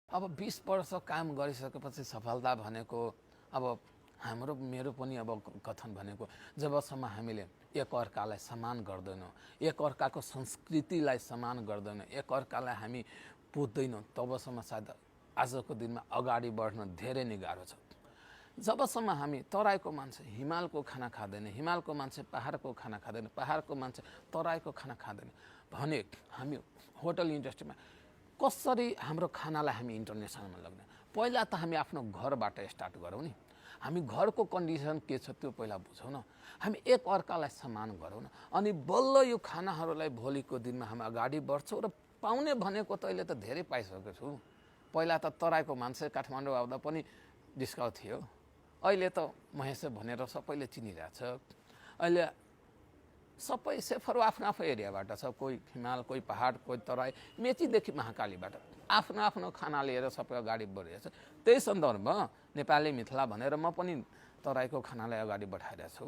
अब 20 वर्ष काम गरिसकेपछि सफलता भनेको अब मेरो पनि अब कथन भनेको जबसम्म हामीले एकअर्कालाई सम्मान गर्दैनौँ, एकअर्काको संस्कृतिलाई सम्मान गर्दैनौँ, एकअर्कालाई हामी पुज्दैनौँ, तबसम्म सायद आजको दिनमा अगाडि बढ्न धेरै नै गाह्रो छ। जबसम्म हामी तराईको मान्छे हिमालको खाना खाँदैन, हिमालको मान्छे पहाडको खाना खाँदैन, पहाडको मान्छे तराईको खाना खाँदैन भने हामी होटल इन्डस्ट्रीमा कसरी हाम्रो खानालाई हामी इन्टरनेसनलमा लग्ने? पहिला त हामी आफ्नो घरबाट स्टार्ट गरौँ नि। हामी घरको कन्डिसन के छ त्यो पहिला बुझौँ न। हामी एक अर्कालाई सम्मान गरौँ न, अनि बल्ल यो खानाहरूलाई भोलिको दिनमा हामी अगाडि बढ्छौँ। र पाउने भनेको त अहिले त धेरै पाइसकेको छु। पहिला त तराईको मान्छे काठमाडौँ आउँदा पनि डिस्काउन्ट थियो, अहिले त महेश भनेर सबैले चिनिरहेछ। अहिले सबै सेफहरू आफ्नो आफ्नो एरियाबाट छ, कोही हिमाल, कोही पहाड, कोही तराई, मेचीदेखि महाकालीबाट आफ्नो आफ्नो खाना लिएर सबै अगाडि बढिरहेछ। त्यही सन्दर्भमा नेपाली मिथिला भनेर म पनि तराईको खानालाई अगाडि बढाइरहेको छु।